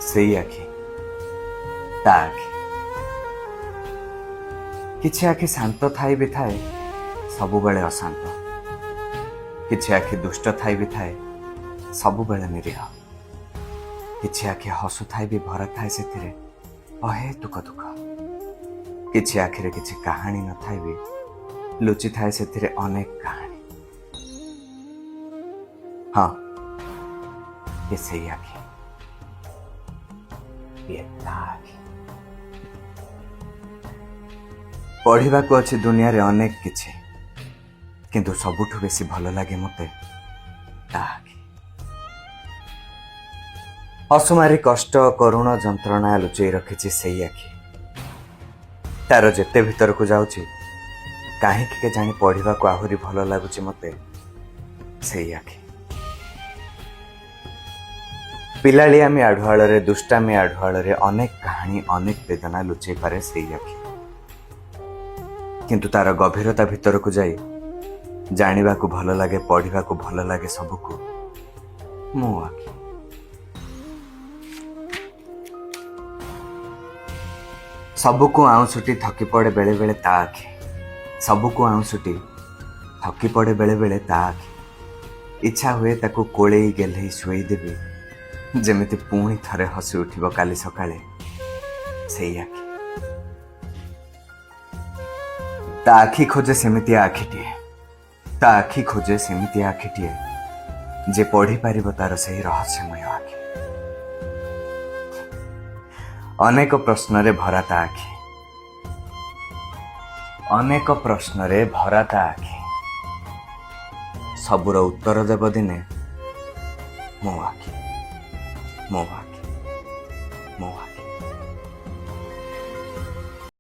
ସେଇ ଆଖି, ତା ଆଖି। କିଛି ଆଖି ଶାନ୍ତ ଥାଇ ବି ଥାଏ ସବୁବେଳେ ଅଶାନ୍ତ। କିଛି ଆଖି ଦୁଷ୍ଟ ଥାଇ ବି ଥାଏ ସବୁବେଳେ ନିରୀହ। କିଛି ଆଖି ହସୁଥାଇ ବି ଭରା ଥାଏ ସେଥିରେ ଅହେତୁକ ଦୁଃଖ। କିଛି ଆଖିରେ କିଛି କାହାଣୀ ନଥାଇ ବି ଲୁଚିଥାଏ ସେଥିରେ ଅନେକ କାହାଣୀ। ହଁ, ଏ ସେଇ ଆଖି, ଇଏ ତା ଆଖି। ପଢ଼ିବାକୁ ଅଛି ଦୁନିଆରେ ଅନେକ କିଛି, କିନ୍ତୁ ସବୁଠୁ ବେଶୀ ଭଲ ଲାଗେ ମୋତେ ତା ଆଖି। ଅସୁମାରୀ କଷ୍ଟ, କରୁଣ ଯନ୍ତ୍ରଣା ଲୁଚେଇ ରଖିଛି ସେଇ ଆଖି। ତାର ଯେତେ ଭିତରକୁ ଯାଉଛି, କାହିଁକି କେଜାଣି ପଢ଼ିବାକୁ ଆହୁରି ଭଲ ଲାଗୁଛି ମୋତେ ସେଇ ଆଖି। ପିଲାଳିଆମି ଆଢୁଆଳରେ, ଦୁଷ୍ଟାମି ଆଢୁଆଳରେ ଅନେକ କାହାଣୀ, ଅନେକ ବେଦନା ଲୁଚେଇ ପାରେ ସେଇ ଆଖି। କିନ୍ତୁ ତାର ଗଭୀରତା ଭିତରକୁ ଯାଇ ଜାଣିବାକୁ ଭଲ ଲାଗେ, ପଢ଼ିବାକୁ ଭଲ ଲାଗେ ସବୁକୁ ମୋ ଆଖି। ସବୁକୁ ଆଉଁସୁଟି ଥକି ପଡ଼େ ବେଳେବେଳେ ତା ଆଖି। ସବୁକୁ ଆଉଁସୁଟି ଥକି ପଡ଼େ ବେଳେବେଳେ ତା ଆଖି। ଇଚ୍ଛା ହୁଏ ତାକୁ କୋଳେଇ ଗେହ୍ଲେଇ ଶୁଏଇ ଦେବି, ଯେମିତି ପୁଣି ଥରେ ହସି ଉଠିବ କାଲି ସକାଳେ ସେଇ ଆଖି। ତା ଆଖି ଖୋଜେ ସେମିତିଆ ଆଖିଟିଏ, ତା ଆଖି ଖୋଜେ ସେମିତିଆ ଆଖିଟିଏ, ଯେ ପଢ଼ିପାରିବ ତାର ସେହି ରହସ୍ୟମୟ ଆଖି। ଅନେକ ପ୍ରଶ୍ନରେ ଭରା ତା ଆଖି, ଅନେକ ପ୍ରଶ୍ନରେ ଭରା ତା ଆଖି। ସବୁର ଉତ୍ତର ଦେବ ଦିନେ ମୋ ଆଖି, ମୋ ଆଖି, ମୋ ଆଖି।